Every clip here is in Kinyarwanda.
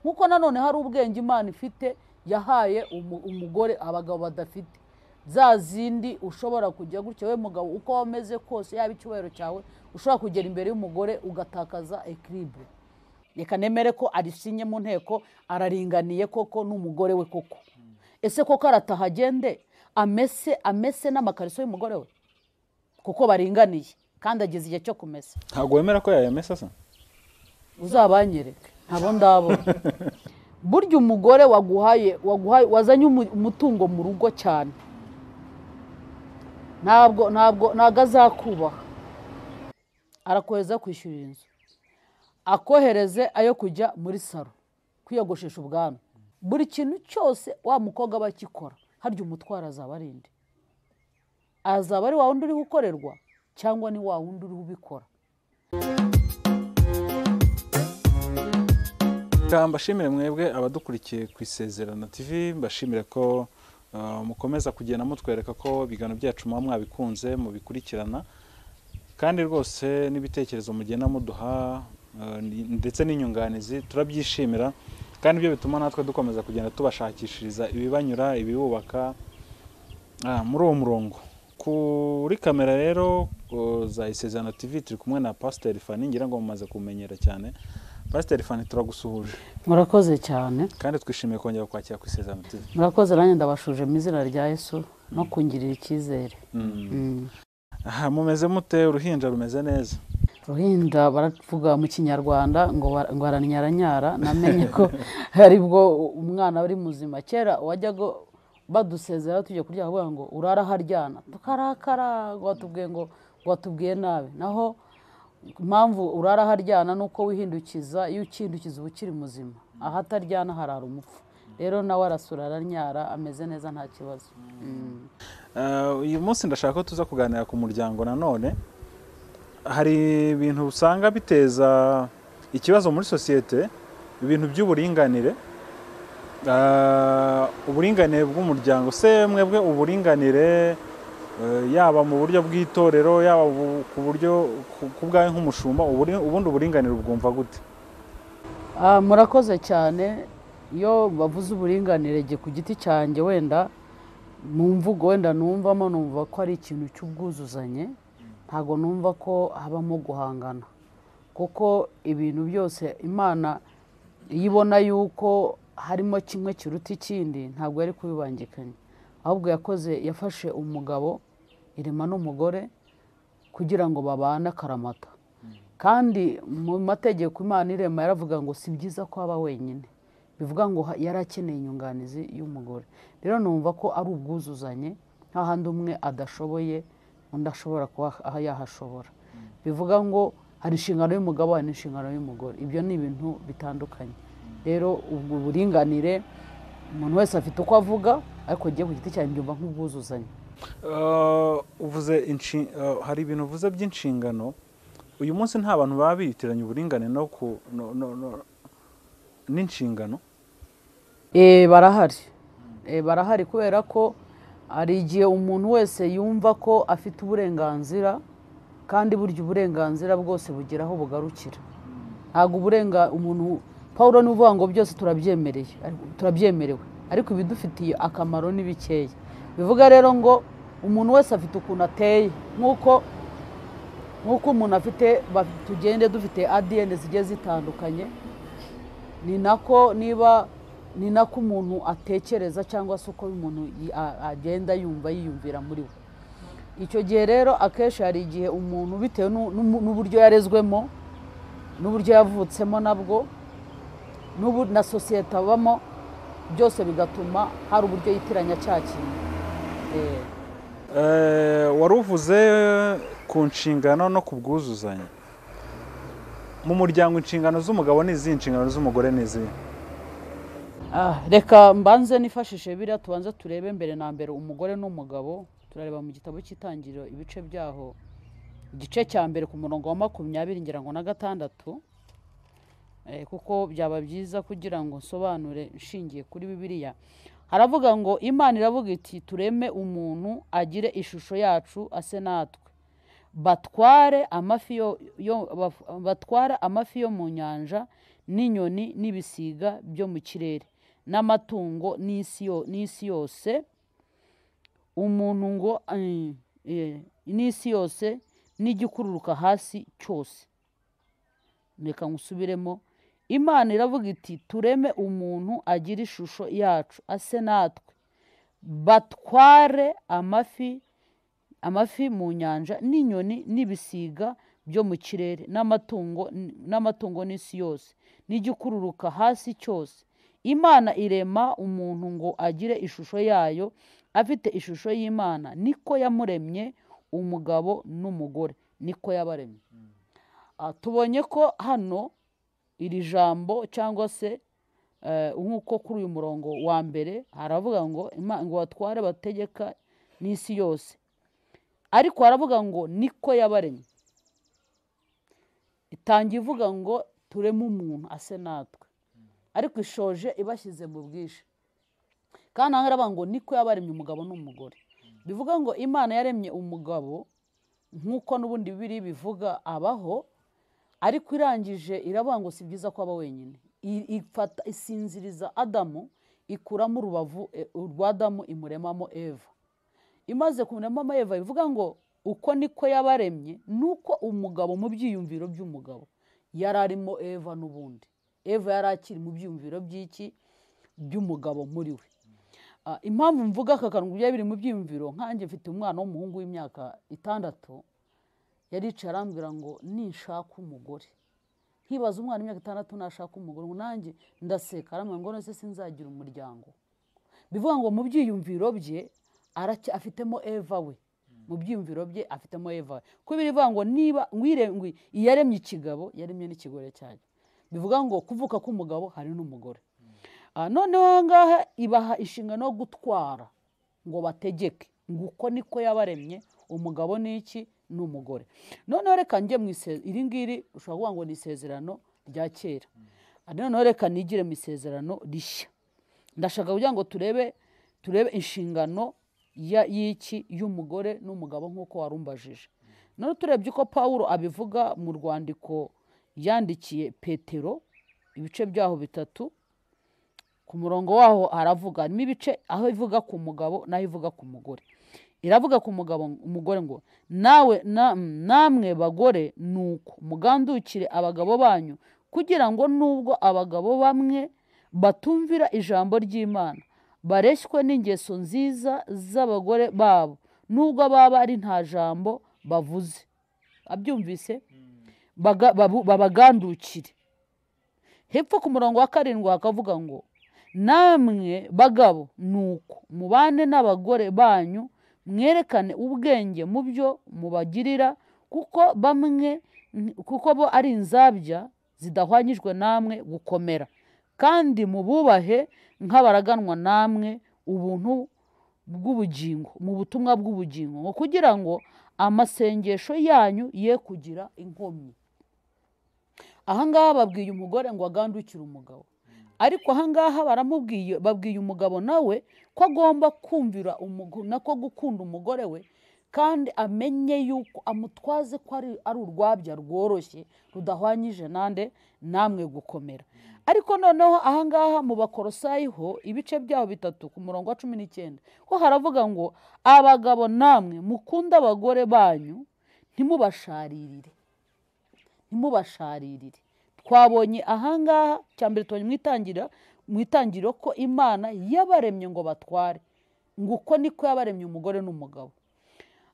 Nkuko nanone hari ubwenge Imana ifite yahaye umugore abagabo badafite, za zindi ushobora kujya gutya we mugabo uko wameze kose, yaba icyubahiro cyawe, ushobora kugera imbere y'umugore ugatakaza equilibre. Reka nemere ko arisinye mu nteko, araringaniye koko n'umugore we koko. Ese koko arataha agende amese n'amakariso y'umugore we kuko baringaniye kandi ageze igihe cyo kumesa? Ntabwo wemera ko yayamesa se? Uzabanyereke, ntabo ndabona. Burya umugore waguhaye wazanye umutungo mu rugo cyane, ntabwo azakubaha. Arakohereza kwishyura inzu, akohereze ayo kujya muri saro kwiyogoshesha ubwanwa, buri kintu cyose wa mukobwa aba akikora. Harya umutwaro azaba ari nde? Azaba ari wa wundi uri gukorerwa cyangwa ni wa wundi uri ubikora? Mbashimire mwebwe abadukurikiye ku Isezerano TV, mbashimire ko mukomeza kugenda mutwereka ko ibiganiro byacu muba mwabikunze mubikurikirana, kandi rwose n'ibitekerezo mugenda muduha ndetse n'inyunganizi turabyishimira, kandi ibyo bituma natwe dukomeza kugenda tubashakishiriza ibibanyura, ibibubaka muri uwo murongo. Kuri kamera rero za Isezerano TV turi kumwe na Pastor Fanny, ngira ngo mumaze kumenyera cyane. Pastor Fanny, turagusuhuje. Murakoze cyane. Kandi twishimiye kongera kwakira ku Isezerano TV. Murakoze, nanjye ndabashuje mu izina rya Yesu no kungirira icyizere. Aha mumeze mute? Uruhinja rumeze neza? Uruhinja baravuga mu Kinyarwanda ngo aranyaranyara, namenye ko aribwo umwana ari muzima. Kera wajyaga badusezera tujya kurya bavuga ngo urara haryana, tukarakara ngo watubwiye ngo watubwiye nabi. Naho impamvu urara haryana nuko wihindukiza, iyo ukindukiza uba ukiri muzima, ahataryana harara umupfu. Rero nawe arasura aranyara ameze neza nta kibazo. Uyu munsi ndashaka ko tuza kuganira ku muryango nanone. Hari ibintu usanga biteza ikibazo muri sosiyete, ibintu by'uburinganire, uburinganire bw'umuryango. Se mwebwe uburinganire yaba mu buryo bw'itorero, yaba ku buryo ku bwawe nk'umushumba, ubundi uburinganire ubwumva gute? Murakoze cyane. Iyo bavuze uburinganire ku giti cyanjye, wenda mu mvugo wenda numvamo, numva ko ari ikintu cy'ubwuzuzanye. Ntago numva ko habamo guhangana, kuko ibintu byose Imana iyo ibona yuko harimo kimwe kiruta ikindi ntabwo yari kubibangikanya, ahubwo yafashe umugabo irema n'umugore kugira ngo babane akaramata. Kandi mu mategeko Imana irema yaravuga ngo si byiza ko aba wenyine, bivuga ngo yari akeneye inyunganizi y'umugore. Rero numva ko ari ubwuzuzanye, nta handi umwe adashoboye undi ashobora kuba yahashobora. Bivuga ngo hari inshingano y'umugabo hari n'inshingano y'umugore, ibyo ni ibintu bitandukanye. Rero ubwo buringanire umuntu wese afite uko avuga, ariko ngiye ku giti cyanjye mbyumva nk'ubwuzuzanye. Uvuze hari ibintu uvuze by'inshingano. Uyu munsi nta bantu baba biyitiranya uburinganire n'inshingano? Barahari. Barahari kubera ko hari igihe umuntu wese yumva ko afite uburenganzira, kandi burya uburenganzira bwose bugira aho bugarukira. Ntabwo umuntu Paulo ni uvuga ngo byose turabyemerewe, ariko ibidufitiye akamaro ni bikeya. Bivuga rero ngo umuntu wese afite ukuntu ateye, nk'uko umuntu afite, tugende dufite ADN zigiye zitandukanye, ni nako niba ni nako umuntu atekereza cyangwa se uko umuntu agenda yumva yiyumvira muri we. Icyo gihe rero akenshi hari igihe umuntu bitewe n'uburyo yarezwemo, n'uburyo yavutsemo, nabwo na sosiyete abamo, byose bigatuma hari uburyo yitiranya cya kintu. Wari uvuze ku nshingano no ku bwuzuzanye mu muryango. Inshingano z'umugabo ni izihe, inshingano z'umugore ni izihe? Reka mbanze nifashishe biriya, tubanze turebe mbere na mbere umugore n'umugabo. Turareba mu gitabo cy'Itangiriro ibice byaho, igice cya mbere ku murongo wa 26 ngira ngo na 6, kuko byaba byiza kugira ngo nsobanure nshingiye kuri Bibiliya. Haravuga ngo Imana iravuga iti tureme umuntu agire ishusho yacu ase natwe, batware amafi yo mu nyanja n'inyoni n'ibisiga byo mu kirere n'amatungo n'isi yose, umuntu ngo n'isi yose n'igikururuka hasi cyose. Reka ngusubiremo. Imana iravuga iti tureme umuntu agira ishusho yacu ase natwe, batware amafi mu nyanja n'inyoni n'ibisiga byo mu kirere n'amatungo n'isi yose n'igikururuka hasi cyose. Imana irema umuntu ngo agire ishusho yayo, afite ishusho y'Imana, niko yamuremye, umugabo n'umugore niko yabaremye. Tubonye ko hano iri jambo cyangwa se nk'uko kuri uyu murongo wa mbere haravuga ngo ngo batware bategeka n'isi yose, ariko haravuga ngo niko yabaremye. Itangiye ivuga ngo tureme umuntu ase natwe, ariko ishoje ibashyize mu bwinshi. Kandi aha haravuga ngo niko yabaremye umugabo n'umugore. Bivuga ngo Imana yaremye umugabo nk'uko n'ubundi Bibiliya bivuga abaho, ariko irangije iravuga ngo si byiza ko aba wenyine. Ifata isinziriza Adamu, ikuramo urubavu rwa Adamu imuremamo Eva. Imaze kumuremamo Eva, bivuga ngo uko niko yabaremye, nuko umugabo mu byiyumviro by'umugabo yari arimo Eva n'ubundi. Eva yari akiri mu byiyumviro by'iki? By'umugabo muri we. Impamvu mvuga aka kantu byari biri mu byiyumviro, nkanjye mfite umwana w'umuhungu w'imyaka 6, yaricaye arambwira ngo ninshaka umugore. Nkibaza umwana w'imyaka 6 nashaka umugore, ngo nanjye ndaseka, arambwira ngo none se sinzagira umuryango. Bivuga ngo mu byiyumviro bye afitemo Eva we. Mu byiyumviro bye afitemo Eva we. Kuko bivuga ngo niba iyaremye ikigabo yaremye n'ikigore cyayo. Bivuga ngo kuvuka k'umugabo hari n'umugore. Noneho aha ngaha ibaha inshingano yo gutwara ngo bategeke, ngo uko niko yabaremye, umugabo n'iki n'umugore. Noneho reka njye mu iri ngiri ushobora kuvuga ngo ni isezerano rya kera, noneho reka nigire mu isezerano rishya. Ndashaka kugira ngo turebe inshingano y'iki y'umugore n'umugabo nk'uko warumbajije. Noneho turebye uko Pawulo abivuga mu rwandiko yandikiye Petero, ibice byaho 3, ku murongo waho aravuga harimo ibice aho ivuga ku mugabo n'aho ivuga ku mugore. Iravuga ku mugabo umugore ngo nawe namwe bagore nuko mugandukire abagabo banyu, kugira ngo nubwo abagabo bamwe batumvira ijambo ry'Imana bareshywe n'ingeso nziza z'abagore babo, nubwo baba ari nta jambo bavuze. Abyumvise? Babagandukire. Hepfo ku murongo wa 7 hakavuga ngo namwe bagabo nuko mubane n'abagore banyu, mwerekane ubwenge mu byo mubagirira, kuko bamwe kuko bo ari inzabya zidahwanyijwe namwe gukomera, kandi mububahe nk'abaraganwa namwe ubuntu bw'ubugingo, mu butumwa bw'ubugingo, ngo kugira ngo amasengesho yanyu ye kugira inkomyi. Aha ngaha babwiye umugore ngo agandukire umugabo, ariko aha ngaha baramubwiye, babwiye umugabo nawe ko agomba kumvira nako gukunda umugore we, kandi amenye yuko amutwaze ko ari urwabya rworoshye rudahwanyije nande namwe gukomera. Ariko noneho aha ngaha mu Bakolosayi ho ibice byaho 3 ku murongo wa 19 ho haravuga ngo abagabo namwe mukunda abagore banyu ntimubasharirire. Ntimubasharirire. Twabonye aha ngaha cyambere tubonye mu itangiriro ko Imana yabaremye ngo batware, ngo uko niko yabaremye umugore n'umugabo.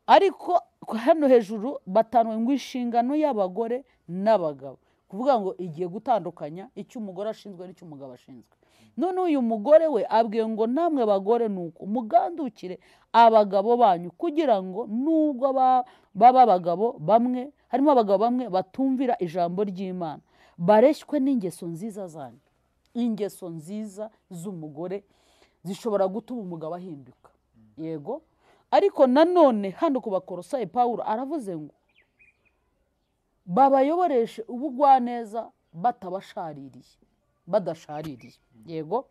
Ariko hano hejuru batanwe ngo inshingano y'abagore n'abagabo, kuvuga ngo igiye gutandukanya icyo umugore ashinzwe n'icyo umugabo ashinzwe. None uyu mugore we abwiye ngo namwe bagore nuko mugandukire abagabo banyu, kugira ngo nubwo baba abagabo bamwe, harimo abagabo bamwe batumvira ijambo ry'Imana, bareshywe n'ingeso nziza zanyu. Ingeso nziza z'umugore zishobora gutuma umugabo ahinduka. Yego. Ariko nanone hano ku Bakolosayi Pawulo aravuze ngo babayoboreshe ubugwaneza batabashaririye, badashaririye. Yego.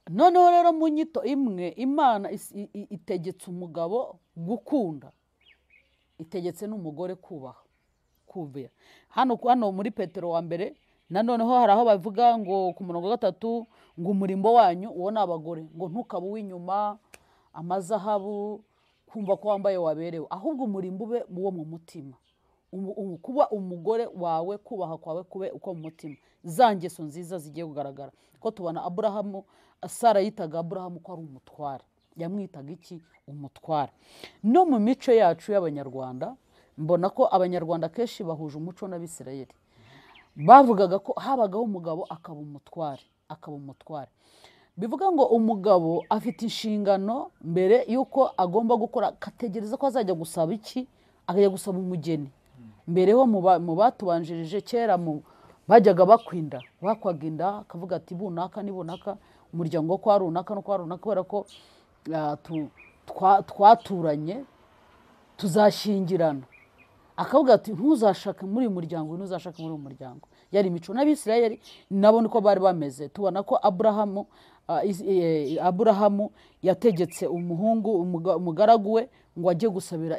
Noneho rero mu nyito imwe Imana itegetse umugabo gukunda, itegetse n'umugore kubaha, kumvira. Hano muri Petero wa mbere Nanoneho hari aho bavuga ngo ku murongo wa 3 ngo umurimbo wanyu uwo ni abagore, ngo ntukabe uw'inyuma amazahabu kumva ko wambaye waberewe, ahubwo umurimbo ube uwo mu mutima. Kuba umugore wawe, kubaha kwawe kube uko mu mutima, za ngeso nziza zigiye kugaragara. Ko tubona Aburahamu, Sara yitaga Aburahamu ko ari umutware, yamwitaga iki? Umutware. No mu mico yacu y'Abanyarwanda mbona ko Abanyarwanda kenshi bahuje umuco n'Abisirayeli. Bavugaga ko habagaho umugabo akaba umutware, akaba umutware. Bivuga ngo umugabo afite inshingano mbere yuko agomba gukora, akategereza ko azajya gusaba iki? Akajya gusaba umugeni. Mbere ho mu batubanjirije kera bajyaga bakwinda, bakwaga inda, akavuga ati bunaka ni bunaka, umuryango kwa runaka no kwa runaka, kubera ko twaturanye tuzashyingirana. Akavuga ati ntuzashake muri uyu muryango, ntuzashake muri uyu muryango. Yari imico n'Abisirayeli nabo niko bari bameze. Tubona ko Aburahamu yategetse umuhungu umugaragu we ngo ajye gusabira,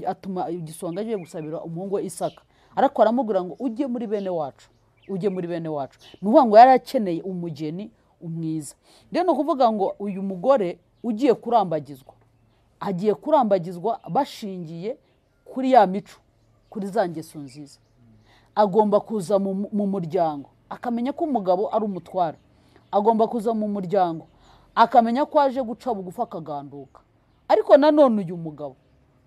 atuma igisonga agiye gusabira umuhungu we Isaka, ariko aramubwira ngo ujye muri bene wacu, ujye muri bene wacu. Ni ukuvuga ngo yari akeneye umugeni umwiza. Rero ni ukuvuga ngo uyu mugore ugiye kurambagizwa, agiye kurambagizwa bashingiye kuri ya mico, kuri za ngeso nziza. Agomba kuza mu muryango akamenya ko umugabo ari umutware, agomba kuza mu muryango akamenya ko aje guca bugufi akaganduka. Ariko nanone uyu mugabo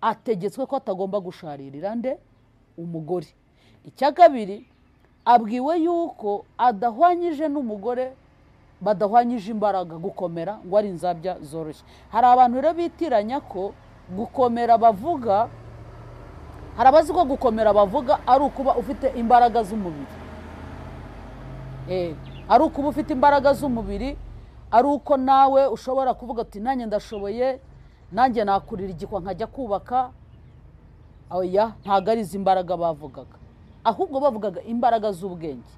ategetswe ko atagomba gusharirira nde? Umugore. Icya kabiri, abwiwe yuko adahwanyije n'umugore, badahwanyije imbaraga, gukomera ngo ari inzabya zoroshye. Hari abantu rero bitiranya ko gukomera bavuga, hari abazi ko gukomera bavuga ari ukuba ufite imbaraga z'umubiri, ari ukuba ufite imbaraga z'umubiri, ari uko nawe ushobora kuvuga ati nanjye ndashoboye, nanjye nakurira igikwa nkajya kubaka. Oya, ntabwo ari izi mbaraga bavugaga, ahubwo bavugaga imbaraga z'ubwenge.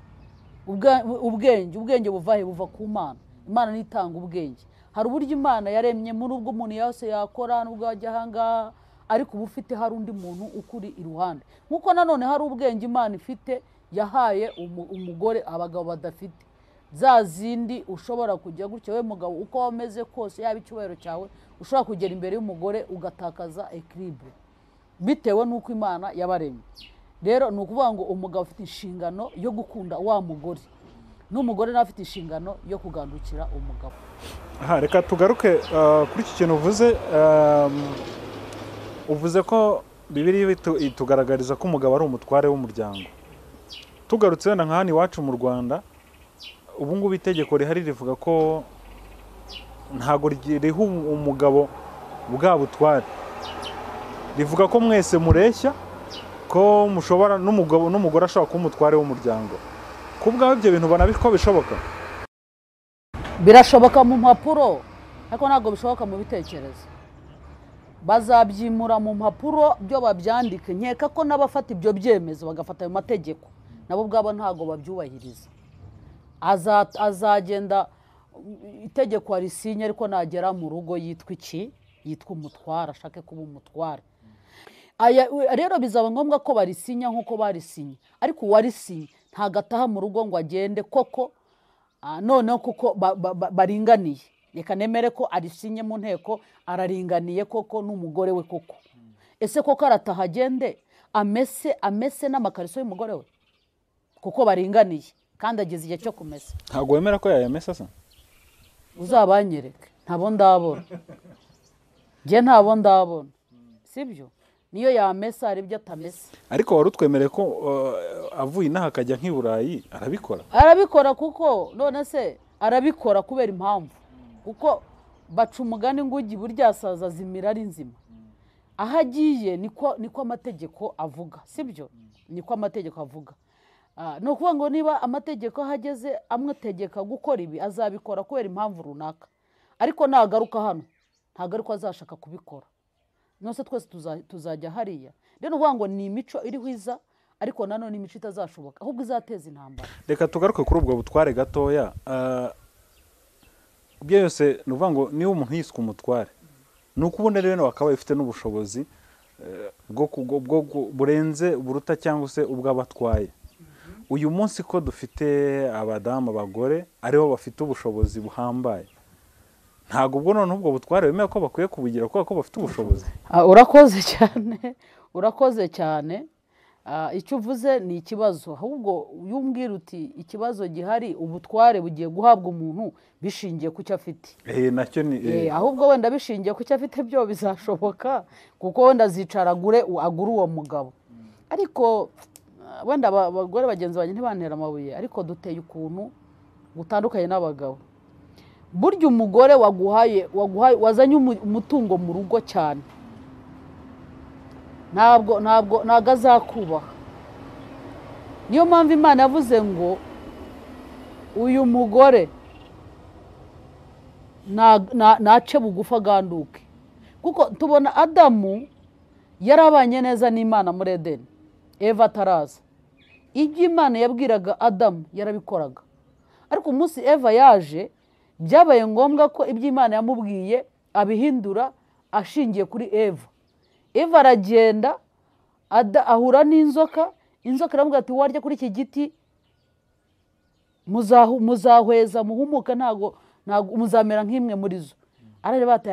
Ubwenge buva he? Buva ku Mana. Imana niyo itanga ubwenge. Hari uburyo Imana yaremye muri ubwo umuntu yose yakora nubwo ajya ahangaha, ariko uba ufite hari undi muntu ukuri iruhande. Nkuko nanone hari ubwenge Imana ifite yahaye umugore abagabo badafite, za zindi ushobora kujya gutya we mugabo uko wameze kose, yaba icyubahiro cyawe, ushobora kugera imbere y'umugore ugatakaza equilibre bitewe n'uko Imana yabaremye. Rero ni ukuvuga ngo umugabo afite inshingano yo gukunda wa mugore, n'umugore nawe afite inshingano yo kugandukira umugabo. Aha, reka tugaruke kuri iki kintu uvuze. Uvuze ko Bibiliya itugaragariza ko umugabo ari umutware w'umuryango. Tugarutse wenda nka hano iwacu mu Rwanda, ubu ngubu itegeko rihari rivuga ko ntago riha umugabo bwa butware, rivuga ko mwese mureshya, ko mushobora n'umugabo n'umugore ashobora kuba umutware w'umuryango. Ku bwawe ibyo bintu ubona ko bishoboka? Birashoboka mu mpapuro, ariko ntabwo bishoboka mu bitekerezo. Bazabyimura mu mpapuro byo babyandike, nkeka ko n'abafata ibyo byemezo bagafata ayo mategeko nabo ubwabo ntabwo babyubahiriza. Azagenda itegeko arisinye, ariko nagera mu rugo yitwa iki? Yitwa umutware, ashake kuba umutware. Aya rero bizaba ngombwa ko barisinya nkuko barisinye, ariko uwarisinye ntago ataha mu rugo ngo agende koko noneho kuko baringaniye. Reka nemere ko arisinye mu nteko, araringaniye koko n'umugore we koko. Ese koko arataha agende amese n'amakariso y'umugore we kuko baringaniye, kandi ageze igihe cyo kumesa? Ntabwo wemera ko yayamesa se? Uzabanyereke, ntabo ndabona. Njye ntabo ndabona, sibyo? Niyo yamesa hari ibyo atamesa. Ariko wari utwemereye ko avuye inaha akajya nk'i Burayi arabikora? Arabikora kuko none se arabikora kubera impamvu, kuko baca umugani ngo ujye burya saza zimira ari nzima. Aho agiye niko amategeko avuga, sibyo? Niko amategeko avuga. Ni ukuvuga ngo niba amategeko ahageze amutegeka gukora ibi, azabikora kubera impamvu runaka, ariko nagaruka hano ntabwo ariko azashaka kubikora. Nose twese tuzajya hariya. Rero ni ukuvuga ngo ni imico iriho iza, ariko nanone imico itazashoboka, ahubwo izateza intambara. Reka tugaruke kuri ubwo butware gatoya. Ibyo yose ni ukuvuga ngo niba umuntu yiswe umutware, ni uko ubundi rero wakabaye ufite n'ubushobozi burenze buruta cyangwa se ubw'abatwaye. Uyu munsi ko dufite abadamu, abagore aribo bafite ubushobozi buhambaye, ntabwo ubwo none ubwo butware bemeye ko bakwiye kubugira kubera ko bafite ubushobozi? Urakoze cyane, urakoze cyane. Icyo uvuze ni ikibazo. Ahubwo iyo umbwira uti ikibazo gihari, ubutware bugiye guhabwa umuntu bishingiye ku cyo afite. Nacyo ni Ahubwo wenda bishingiye ku cyo afite byo bizashoboka, kuko wenda azicara agure uwo mugabo. Ariko wenda abagore bagenzi banjye ntibantera amabuye, ariko duteye ukuntu gutandukanye n'abagabo. Burya umugore waguhaye wazanye umutungo mu rugo cyane, ntabwo azakubaha. Niyo mpamvu Imana yavuze ngo uyu mugore nace bugufi aganduke, kuko tubona Adamu yarabanye neza n'Imana muri Edeni, Eva ataraza. Ibyo Imana yabwiraga Adamu yarabikoraga, ariko umunsi Eva yaje byabaye ngombwa ko ibyo Imana yamubwiye abihindura ashingiye kuri Eva. Eva aragenda ahura n'inzoka, inzoka iramubwira ati warya kuri iki giti muzahweza muhumuka, ntago muzamera nk'imwe muri zo. Arareba ati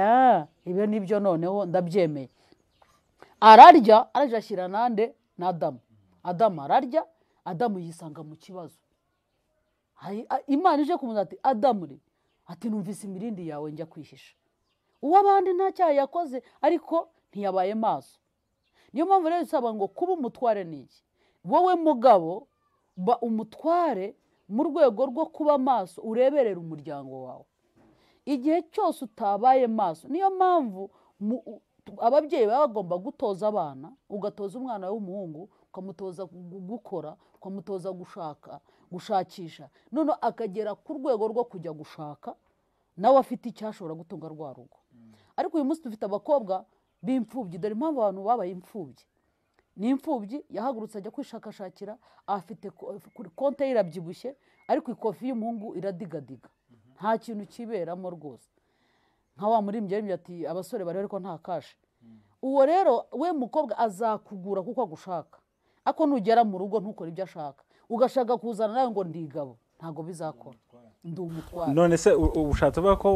ibyo nibyo noneho ndabyemeye. Ararya, araje ashyira nande na Adamu. Adamu ararya, Adamu yisanga mu kibazo. Imana ije kumuza ati Adamu ri, ati numvise imirindi yawe njya kwihisha. Uw'abandi nta cyaha yakoze, ariko ntiyabaye maso. Niyo mpamvu rero isaba ngo kuba umutware ni iki? Wowe mugabo ba umutware mu rwego rwo kuba maso, ureberera umuryango wawe. Igihe cyose utabaye maso, niyo mpamvu ababyeyi baba bagomba gutoza abana. Ugatoza umwana w'umuhungu, ukamutoza gukora, ukamutoza gushaka, gushakisha, none akagera ku rwego rwo kujya gushaka nawe afite icyo ashobora gutunga rwa rugo. Ariko uyu munsi dufite abakobwa b'imfubyi. Dore impamvu abantu babaye imfubyi. Ni imfubyi yahagurutse ajya kwishakashakira, afite konte ye irabyibushye, ariko ikofi y'umuhungu iradigadiga, nta kintu kiberamo rwose. Nka wa murimbyi ati abasore bari ariko nta kashe. Uwo rero we mukobwa azakugura kuko agushaka, ariko nugera mu rugo ntukore ibyo ashaka, ugashaka kuzana nawe ngo ndigabo, ntago bizakora. Ndi umutware. None se ubushatse uvuga ko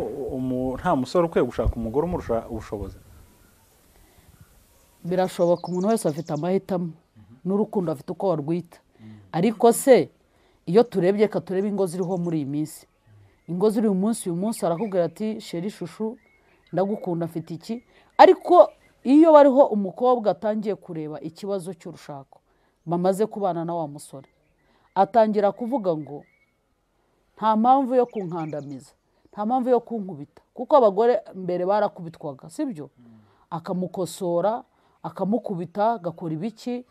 nta musore ukwiye gushaka umugore umurusha ubushobozi? Birashoboka, umuntu wese afite amahitamo n'urukundo afite uko warwita. Ariko se iyo turebye, ka turebe ingo ziriho muri iyi minsi. Ingo ziri uyu munsi arakubwira ati sheri shushu ndagukunda mfite iki, ariko iyo bariho umukobwa atangiye kureba ikibazo cy'urushako bamaze kubana na wa musore, atangira kuvuga ngo nta mpamvu yo kunkandamiza, nta mpamvu yo kunkubita, kuko abagore mbere barakubitwaga, sibyo? Akamukosora, akamukubita, agakora ibiki.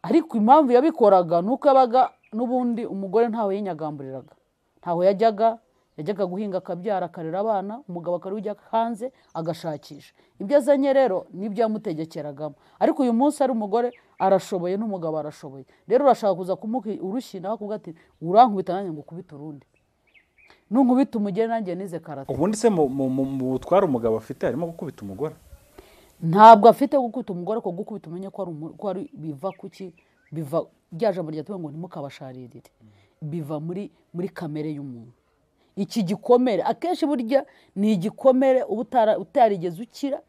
Ariko impamvu yabikoraga nuko yabaga n'ubundi umugore ntawe yinyagamburiraga, ntaho yajyaga, yajyaga guhinga akabyara akarera abana, umugabo akari ujya hanze agashakisha. Ibyo azanye rero nibyo yamutegekeragamo. Ariko uyu munsi ari umugore arashoboye n'umugabo arashoboye. Rero urashaka kuza kumuha urushyi nawe akavuga ati urankubita nanjye ngo ukubite urundi, nunkubita umugeni nanjye nize karate. Ubundi se mu butware umugabo afite harimo gukubita umugore? Ntabwo afite gukubita umugore, ko gukubita umenye ko ari biva kuki, biva rya jambo ryatuwe ngo ntimukabasharirire, biva muri kamere y'umuntu. Iki gikomere akenshi burya ni igikomere uba utarigeze ukira,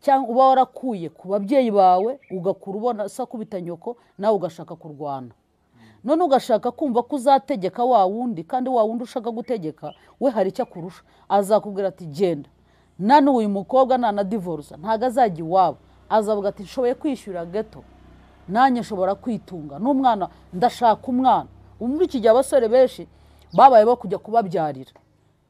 cyangwa uba warakuye ku babyeyi bawe, ugakura ubona sakubita nyoko, nawe ugashaka kurwana. None ugashaka kumva ko uzategeka wa wundi, kandi wa wundi ushaka gutegeka we hari icyo akurusha. Azakubwira ati genda. None uyu mukobwa nana divorce ntago azajya iwabo, azavuga ati nshoboye kwishyura geto, nanjye nshobora kwitunga n'umwana, ndashaka umwana. Muri iki gihe abasore benshi babaye bo kujya kubabyarira,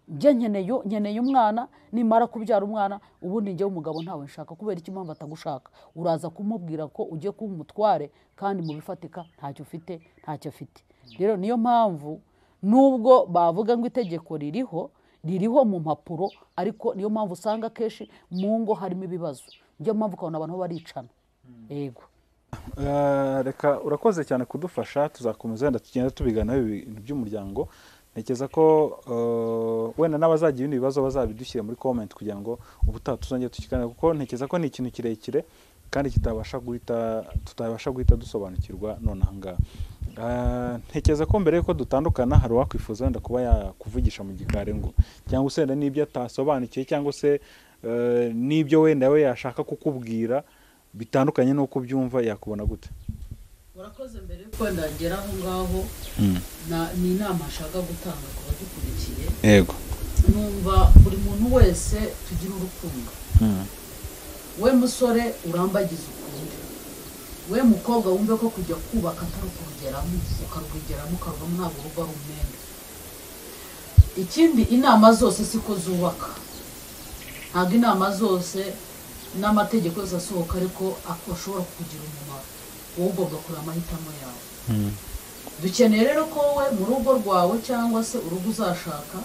njye nkeneye umwana, nimara kubyara umwana ubundi njye umugabo ntawe nshaka. Kubera iki? Impamvu atagushaka, uraza kumubwira ko ugiye kuba umutware kandi mu bifatika ntacyo ufite, ntacyo afite. Rero niyo mpamvu nubwo bavuga ngo itegeko ririho, ririho mu mpapuro, ariko niyo mpamvu usanga kenshi mu ngo harimo ibibazo. Niyo mpamvu ukabona abantu baricana. Yego. Reka urakoze cyane kudufasha, tuzakomeza wenda tugenda tubiganaho ibintu by'umuryango. Ntekereza ko wenda n'abazagira ibindi bibazo bazabidushyire muri comment kugira ngo ubutaha tuzongere tukiganire, kuko ntekereza ko ni ikintu kirekire kandi tutabasha guhita dusobanukirwa none aha ngaha. Ntekereza ko mbere yuko dutandukana hari uwakwifuza wenda kuba yakuvugisha mu gikari ngo, cyangwa se wenda n'ibyo atasobanukiwe, cyangwa se n'ibyo wenda we yashaka kukubwira bitandukanye n'uko ubyumva, yakubona gute? Urakoze. Mbere yuko wenda ngera aho ngaho, ni inama nshaka gutanga ku badukurikiye. Numva buri muntu wese tugira urukundo. We musore, urambagize ukunde. We mukobwa, wumve ko kujya kubaka atari ukurugeramo ukarwigeramo ukaruvamo. Ntabwo urugo ari umwenda. Ikindi, inama zose siko zubaka. Ntabwo inama zose n'amategeko yose asohoka ariko ashobora kukugira umumaro. Wowe ugomba kureba amahitamo yawe. Dukeneye rero ko wowe mu rugo rwawe cyangwa se urugo uzashaka,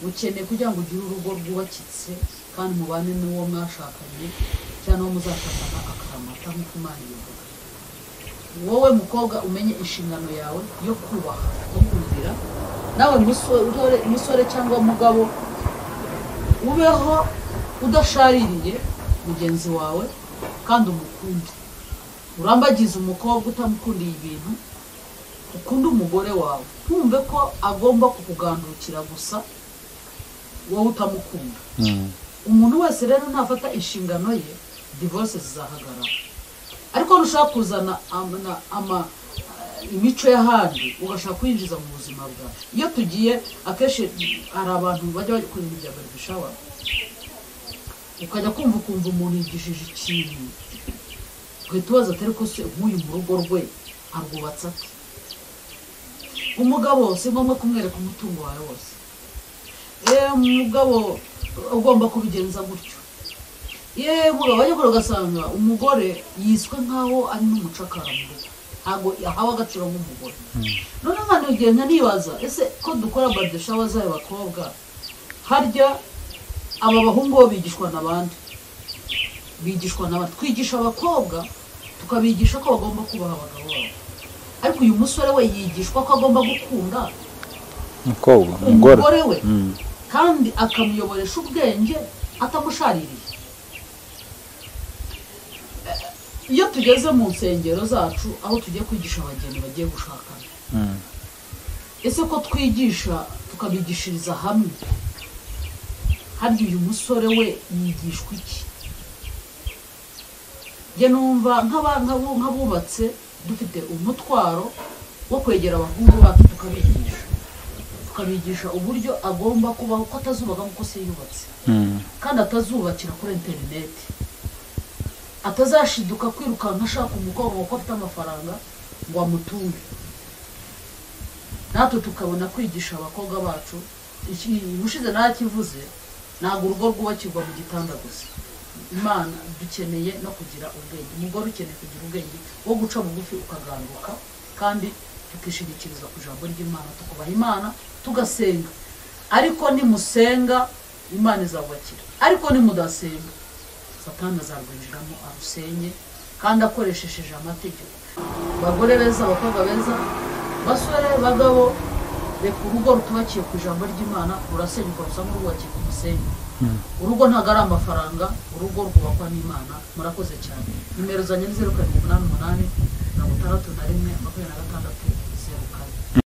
ukeneye kugira ngo ugire urugo rwubakitse kandi mubane n'uwo mwashakanye cyangwa n'uwo muzashakana akaramata nk'uko Imana ibivuga. Wowe mukobwa, umenye inshingano yawe yo kubaha no kumvira. Nawe musore cyangwa mugabo, ubeho udashaririye mugenzi wawe kandi umukunde. Urambagize umukobwa utamukundiye ibintu, ukunde umugore wawe. Ntumve ko agomba kukugandukira gusa wowe utamukunda. Umuntu wese rero nafata inshingano ye, divorce zizahagarara. Ariko nushaka kuzana imico y'ahandi ugashaka kwinjiza mu buzima bwawe, iyo tugiye akenshi hari abantu bajya bakora ibintu bya baby shower, ukajya kumva ukumva umuntu yigishije ikintu, ugahita ubaza atari ko se nk'uyu mu rugo rwe arwubatse ate? Umugabo si ngombwa kumwereka umutungo wawe wose. Umugabo ugomba kubigenza gutyo. Yewe mugabo, wajya kure ugasanga umugore yiswe nk'aho ari n'umucakara mu rugo, ntabwo ahawe agaciro nk'umugore. Noneho nkana igihe nibaza, ese ko dukora baby shower z'ayo bakobwa, harya aba bahungu bo bigishwa n'abandi? Bigishwa n'abandi? Twigisha abakobwa, tukabigisha ko bagomba kubaha abagabo babo, ariko uyu musore we yigishwa ko agomba gukunda umukobwa, umugore umugore we kandi akamuyoboresha ubwenge atamushaririye. Iyo tugeze mu nsengero zacu aho tugiye kwigisha abageni bagiye gushakana, ese ko twigisha tukabigishiriza hamwe, harya uyu musore we yigishwa iki? Njye numva nk'abubatse dufite umutwaro wo kwegera abahungu bacu, tukabigisha uburyo agomba kubaho, ko atazubaka nk'uko se yubatse, kandi atazubakira kuri interineti, atazashiduka kwirukanka ashaka umukobwa kuko afite amafaranga ngo amutunge. Natwe tukabona kwigisha abakobwa bacu. Ubushize narakivuze, ntabwo urugo rwubakirwa mu gitanda gusa. Imana dukeneye no kugira ubwenge. Umugore ukeneye kugira ubwenge wo guca bugufi, ukaganduka, kandi tukishingikiriza ku ijambo ry'Imana, tukubaha Imana, tugasenga. Ariko nimusenga Imana izabubakira, ariko nimudasenga Satani azarwinjiramo arusenye kandi akoresheje amategeko. Bagore beza, abakobwa beza, basore, bagabo, reka urugo rutubakiye ku ijambo ry'Imana rurasenyuka rusa nk'urwubakiye ku musenyi. Urugo ntabwo ari amafaranga, urugo rwubakwa n'Imana. Murakoze cyane. Nimero zanjye ni 0788 61 26.